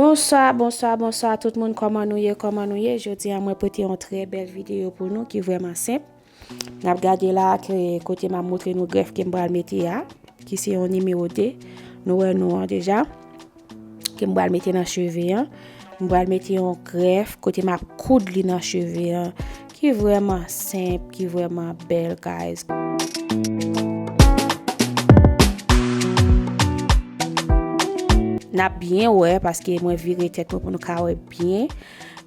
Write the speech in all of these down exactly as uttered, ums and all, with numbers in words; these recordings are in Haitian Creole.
Bonswa, bonswa, bonswa tout moun, kòman nou ye, kòman nou ye? Jodi a mwen pote yon trè bèl videyo pou nou ki vrèman senp. N ap gade la ke kote m ap montre nou grèf ke m pral mete a, ki se yon nimewo de. Nou wè non an deja. Ke m pral mete nan cheve an. M pral mete yon grèf kote m ap koud li nan cheve an. Ki vrèman senp, ki vrèman bèl, guys. N ap byen wè, paske mwen vire tèt mwen pou nou ka wè byen.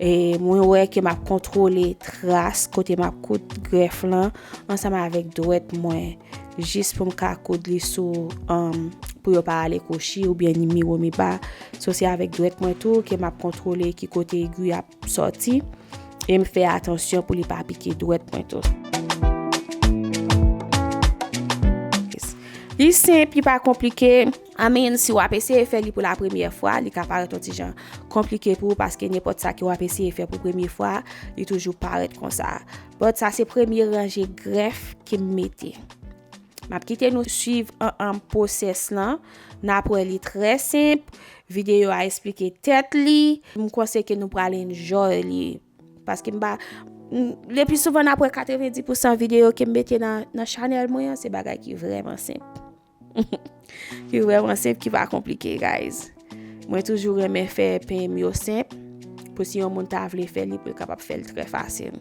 E mwen wè ke m ap kontwole tras kote m ap koud grèf lan ansanm avèk dwèt mwen. Jis pou m ka koud li sou, um, pou yo pa ale kwochi oubyen nimewo mi ba. So, se avèk dwèt mwen tou ke m ap kontwole ki kote egi ap sòti. E m fè atansyon pou li pa pike dwèt mwen tou. Li senp, li pa konplike. I mean, si w ap eseye fè li pou la premyè fwa, li ka parèt yon ti jan konplike pou ou, paske nenpòt sa ke w ap eseye fè pou premye fwa, li toujou parèt konsa. But sa se premye ranje grèf ke m mete. M ap kite nou swiv an, an pwosès lan. N ap wè li trè senp. Videyo a esplike tèt li. M panse ke nou pral enjoy li. Paske m pa, m, le pli souvan n ap wè katrevendi pousan videyo ke m mete nan, nan chanèl mwen an, se bagay ki vrèman senp. Ki vrèman senp, ki pa konplike, guys. Mwen toujou renmen fè penyen m yo senp, pou si yon moun ta vle fè li, pou l kapab fè l trè fasil.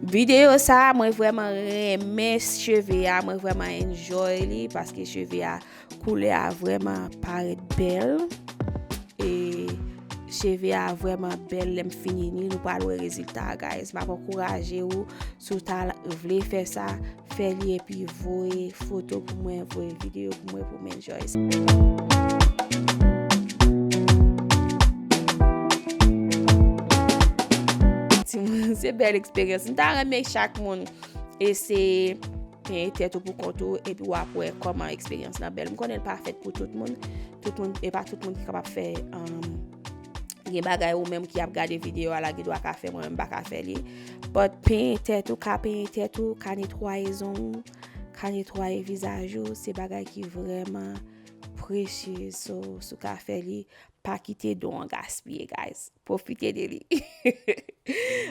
Videyo sa a, mwen vrèman renmen cheve a, mwen vrèman enjoy li, paske cheve a, koulè a vrèman parèt bèl. E cheve a vrèman bèl, lè m fini li, nou pral wè rezilta a, guys. M ap ankouraje ou, si w ta vle fè sa, fè li epi voye foto pou mwen, voye videyo pou mwen, pou m enjoy sa. Timoun, se bèl eksperyans. M ta renmen chak moun eseye penyen tèt ou pou kont ou, epi w ap wè kòman eksperyans lan bèl. M konnen l pa fèt pou tout moun. Tout moun, e pa tout moun ki kapab fè, um, gen bagay ou menm ki ap gade videyo a la, gen dwa ka fè, mwen menm m pa ka fè li. But penyen tèt ou, ka penyen tèt ou, ka netwaye zong ou, ka netwaye vizaj ou, se bagay ki vrèman precious. So, si w ka fè li, pa kite don an gaspiye, guys. Pwofite de li.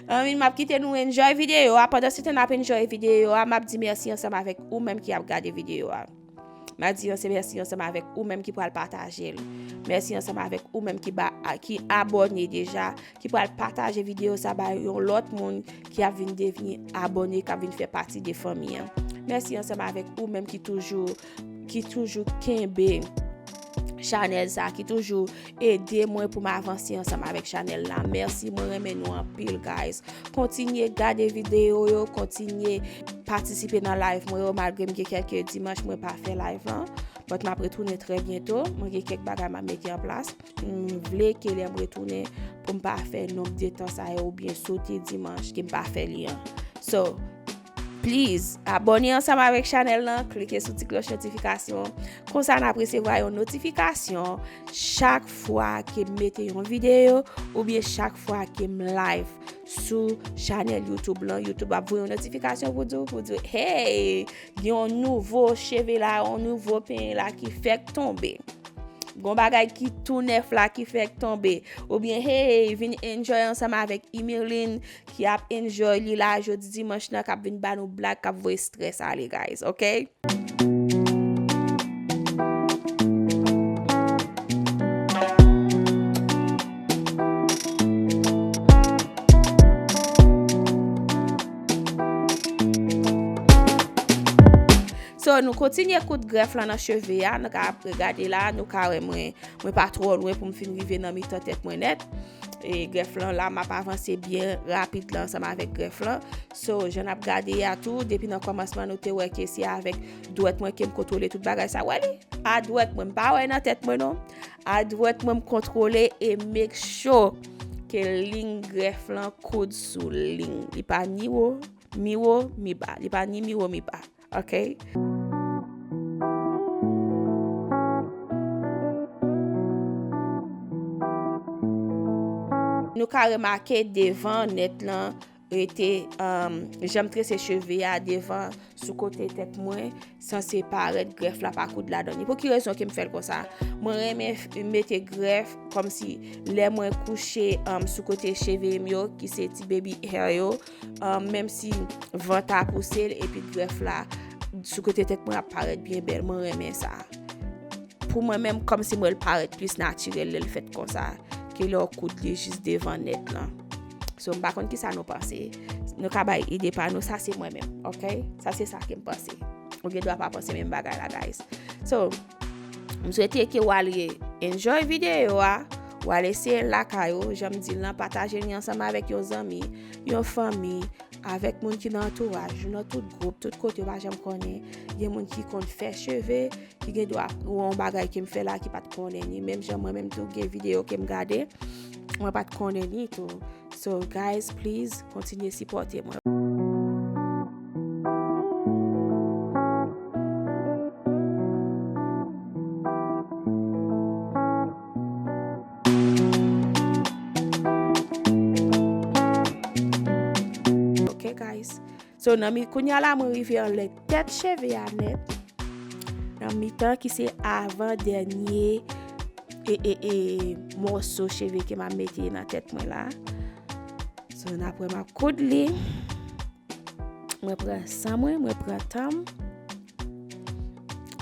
Anmwey, m ap kite nou enjoy videyo a. Pandan se tan n ap enjoy videyo a, m ap di mèsi ansanm avèk ou menm ki ap gade videyo a. M ap di anse-, mèsi ansanm avèk ou menm ki pral pataje l. Mèsi ansanm avèk ou menm ki ba, a, ki abòne deja, ki pral pataje videyo sa bay yon lòt moun ki ap vin devni abòne, k ap vin fè pati de fanmi an. Mèsi ansanm avèk ou menm ki toujou, ki toujou kenbe chanèl sa, ki toujou ede mwen pou m avanse ansanm avèk chanèl la. Mèsi, mwen renmen nou anpil, guys. Kontinye gade videyo yo, kontinye patisipe nan live mwen yo, malgre m gen kèk dimanch mwen pa fè live lan. But m ap retounen trè byento. Mwen gen kèk bagay m ap mete an plas. M vle ke lè m retounen, pou m pa fè nonb de tan sa yo oubyen sote dimanch ke m pa fè li an. So, please, abòne ansanm avèk chanèl lan, klike sou ti klòch notifikasyon. Konsa n ap resevwa yon notifikasyon chak fwa ke m mete yon videyo oubyen chak fwa ke m live sou chanèl YouTube lan. YouTube ap voye yon notifikasyon pou di w, pou di w, hey, gen yon nouvo cheve la, yon nouvo penyen la ki fèk tonbe. Gon bagay ki tou nèf la ki fèk tonbe. Oubyen, hey, vin enjoy ansanm avèk Imirlin ki ap enjoy li la jodi dimanch nan, k ap vin ba nou blag, k ap voye strès ale, guys, ok? So, nou kontinye koud grèf lan nan cheve a. Nou ka ap regade la, nou ka wè mwen, mwen pa twò lwen pou m fin rive nan mitan tèt mwen nèt. E grèf lan la, m ap avanse byen rapid la ansanm avèk grèf lan. So, jan n ap gade a tou, depi nan kòmansman, nou te wè ke se avèk dwèt mwen ke m kontwole tout bagay sa. Wè li? A dwèt mwen, m pa wè nan tèt mwen non. A dwèt mwen, m kontwole e make sure ke liy grèf lan koud sou liy. Li pa ni wo, mi wo, mi ba. Li pa ni mi wo, mi ba. Ok? Nou ka remake devan nèt lan, rete, um, jan m trese cheve a devan sou kote tèt mwen, sanse parèt grèf la pa koud ladan li. Pou ki rezon ke m fè l konsa? Mwen renmen f- mete grèf kòmsi lè mwen kouche, um, sou kote cheve m yo, ki se ti baby hair yo, um, menm si van ta pouse l, epi grèf la sou kote tèt mwen ap parèt byen bèl. Mwen renmen sa. Pou mwen menm, kòmsi m wè l parèt plis natirèl lè l fèt konsa, ke lè w koud li jis devan nèt lan. So, m pa konn kisa nou panse. Nou ka bay ide pa nou, sa se mwen menm, ok? Sa se sa ke m panse. Ou gen dwa pa panse menm bagay la, guys. So, m swete ke w al re enjoy videyo a, w al eseye l lakay ou, jan m di l lan, pataje li ansanm avèk yon zanmi, yon fanmi, avèk moun ki nan antouraj ou, nan tout gwoup, tout kote, ou pa janm konnen. Gen moun ki konn fè cheve, ki gen dwa wè yon bagay ke m fè la ki pa t konnen li. Menm jan mwen menm tou, gen videyo ke m gade, mwen pa t konnen li tou. So, guys, please, kontinye sipòte mwen. Ok, guys. So, nan mi, kounye a la, mwen rive anlè tèt cheve a nèt. Nan mitan ki se avan dènye e, e, e, mòso cheve ke m ap mete nan tèt mwen la. So, n ap wè m ap koud li. Mwen pran san mwen, mwen pran tan m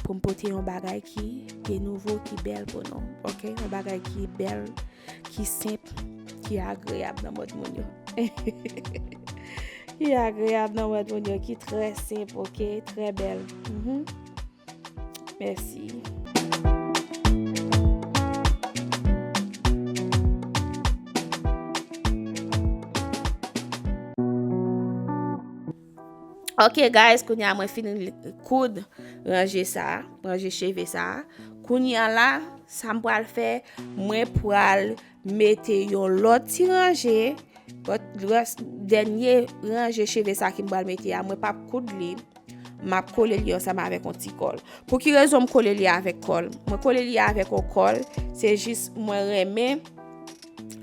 pou m pote yon bagay ki, ki nouvo, ki bèl pou nou. Ok? Yon bagay ki bèl, ki senp, ki agreyab nan mòd moun yo. Ki agreyab nan mòd moun yo, ki trè senp, ok? Trè bèl. Mhm. Mèsi. Ok, guys, kounye a mwen fin koud ranje sa, ranje cheve sa. Kounye a la, sa m pral fè, mwen pral mete yon lòt ti ranje, but rès, dènye ranje cheve sa ke m pral mete a, mwen p ap koud li. M ap kole li ansanm avèk yon ti kòl. Pou ki rezon m kole li avèk kòl? Mwen kole li avèk yon kòl, se jis mwen renmen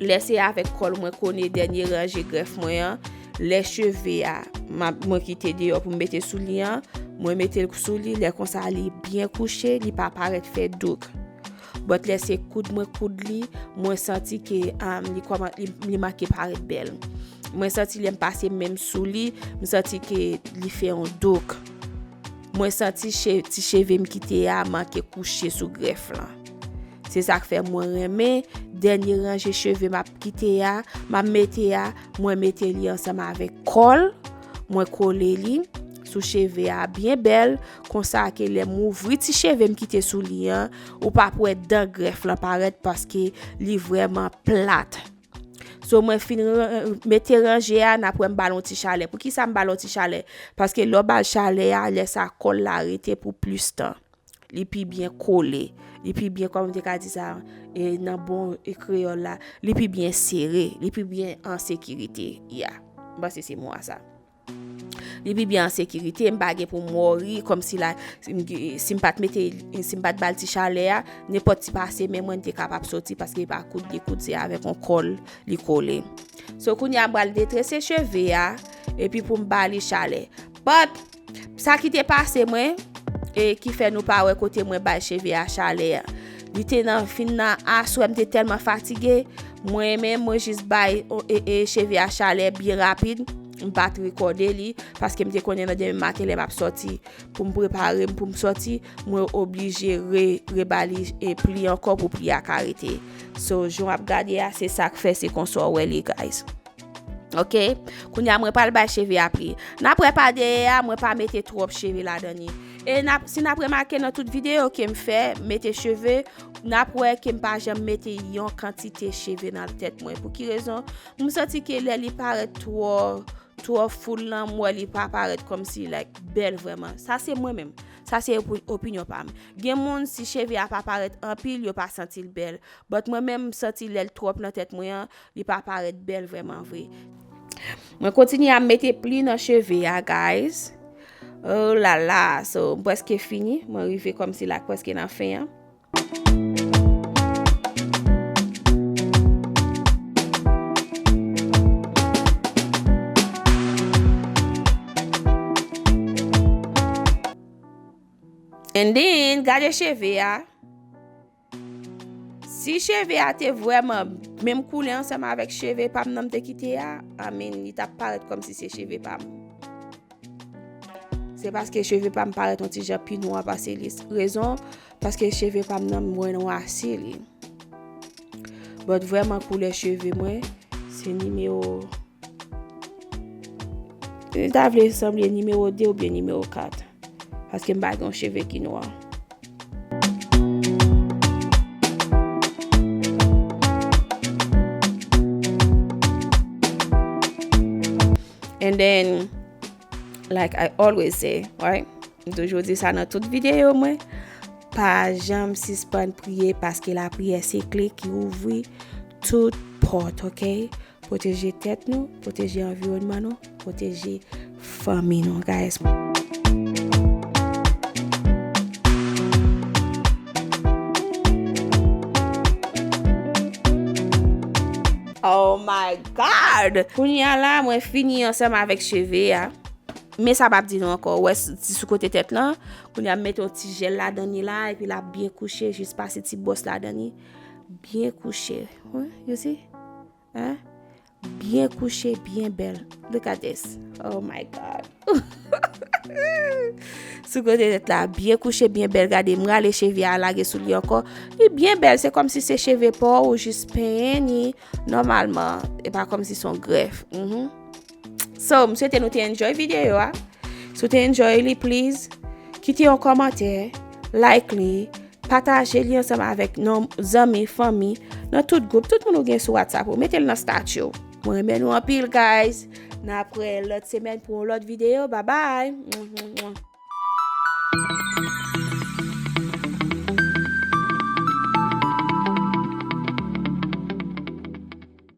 lè se avèk kòl mwen kole dènye ranje grèf mwen an. Lè cheve a, m ap, mwen kite deyò pou m mete sou li an, mwen mete l sou li, lè konsa li byen kouche, li pa parèt fè douk. But lè se koud mwen koud li, mwen santi ke, um, li kòman, li, li manke parèt bèl. Mwen santi lè m pase men m sou li, m santi ke li fè yon douk. Mwen santi che-, ti cheve m kite a manke kouche sou grèf lan. Se sa k fè mwen renmen dènye ranje cheve m ap kite a, m ap mete a, mwen mete li ansanm avèk kòl, mwen kole li sou cheve a byen bèl, konsa ke lè m ouvri ti cheve m kite sou li an, ou p ap wè dan grèf lan parèt paske li vrèman plat. So, mwen fin ran-, mete ranje a, n ap wè m ba l yon ti chalè. Poukisa m ba l yon ti chalè? Paske lè w ba l chalè a, lè sa kòl la rete pou plis tan. Li pi byen kole. Li pi byen, kòman m te ka di sa, e, nan bon, e, kreyòl la, li pi byen sere, li pi byen an sekirite. Ya. M panse se mo a sa. Li pi byen an sekirite, m pa gen pou m worry, kòmsi la, si m, si m pa t mete, si m pa t ba l ti chalè a, nenpòt ti pase men mwen, m te kapab soti, paske li pa koud, li koud, se avèk yon kòl li kole. So, kounye a, m pral detrese cheve a, epi pou m ba li chalè. But, sa ki te pase mwen, e ki fè nou pa wè kote mwen bay cheve a chalè a. Li te nan fin nan aswè, m te tèlman fatige, mwen menm, mwen jis bay, o, e, e, cheve a chalè byen rapid. M pa t rekòde li, paske m te konnen nan demen maten lè m ap sòti, pou m prepare m pou m sòti, mwen oblije re, reba li, e, pli ankò pou pli a ka rete. So, jan w ap gade a, se sa k fè se konsa w wè li, guys. Ok? Kounye a, mwen pral bay cheve a pli. N ap wè pa dèyè a, mwen pa mete twòp cheve ladan li. E n ap, si n ap remake nan tout videyo ke m fè, mete cheve, n ap wè ke m pa janm mete yon kantite cheve nan tèt mwen. Pou ki rezon? M santi ke lè li parèt twò, twò full lan, m wè li pa parèt kòmsi, like, bèl vrèman. Sa se mwen menm. Sa se opi-, opinyon pa m. Gen moun, si cheve a pa parèt anpil, yo pa santi l bèl. But mwen menm, m santi lè l twòp nan tèt mwen an, li pa parèt bèl vrèman vre. Mwen kontinye ap mete pli nan cheve a, guys. Oh la la, so, m prèske fini. Mwen rive kòmsi la, prèske nan fen an. And then, gade cheve a. Si cheve a te vrèman menm koulè ansanm avèk cheve pa m nan m te kite a, I mean, li t ap parèt kòmsi se cheve pa m. Se paske cheve pa m parèt yon ti jan pi nwa pase li. Rezon, paske cheve pa m nan m wè nwasi li. But vrèman koulè cheve mwen, se nimewo, li ta vle sanble nimewo de oubyen nimewo kat. Paske m pa gen yon cheve ki nwa. And then, like I always say, right? M toujou di sa nan tout videyo mwen. Pa janm sispann priye paske lapriyè se kle ki ouvri tout pòt, ok? Pwoteje tèt nou, pwoteje anviwònman nou, pwoteje fanmi nou, guys. Oh my God! Kounye a la, mwen fini ansanm avèk cheve a. Men sa p ap di nou ankò. Ou wè s-, ti sou kote tèt lan. Kounye a, m mete yon ti jèl ladan li la, epi l ap byen kouche, jis pase ti bwòs ladan li. Byen kouche. Wi, you see? Hein? Byen kouche, byen bèl. Look at this. Oh my God. Sou kote tèt la, byen kouche, byen bèl. Gade, m rale cheve a lage sou li ankò. Li byen bèl, se kòmsi se cheve pa w, ou jis penyen ni nòmalman. E pa kòmsi se yon grèf. Mhm. So, m swete nou te enjoy videyo a. Si w te enjoy li, please, kite yon kòmantè, like li, pataje li ansanm avèk non, zanmi, fanmi, nan tout gwoup, tout moun ou gen sou WhatsApp ou, mete l nan statut ou. Mwen renmen nou anpil, guys. N ap wè lòt semèn pou yon lòt videyo. Bye bye.